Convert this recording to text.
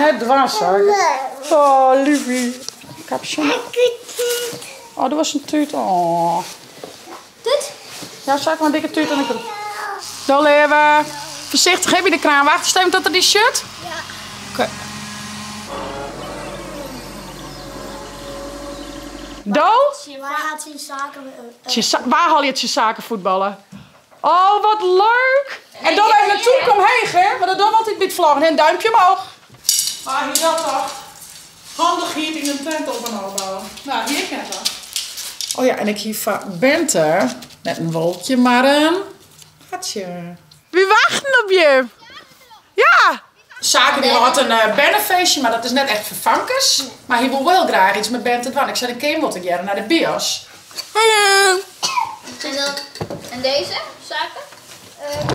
Net dwaan, Sake. Oh, liefie. Kapsje. Oh, do wolst in tút. Oh. Tút? Ja, Sake mei in dikke tút en in Do leave. Foarsichtich hè by de kraan. Wachtest even tot er dy sjocht? Ja. Oké. Do? Wa hat syn saken... Wa helje tsjin Sake fuotballe? Oh, wat leuk! En dan even in tûmke omheech, hè? Want dat dogge we altyd by it vloggen, hè? In duimpje omhoog. Mar hie dat tocht? Handichheid yn in tent op en ôfbouwe. No, hie ik net tocht. Oh ja, en ik hie foar Bente net in wolkje, mar in hartsje. Wy wachten op je! Ja! Sake dy hâldt in bernefeestje, mar dat is net echt foar famkes. Mar hy wol wol hiel graach iets mei Bente dwaan. Ik sei, dan kinne jim wol tegearre nei de bios. Hallo! En deze, Sake?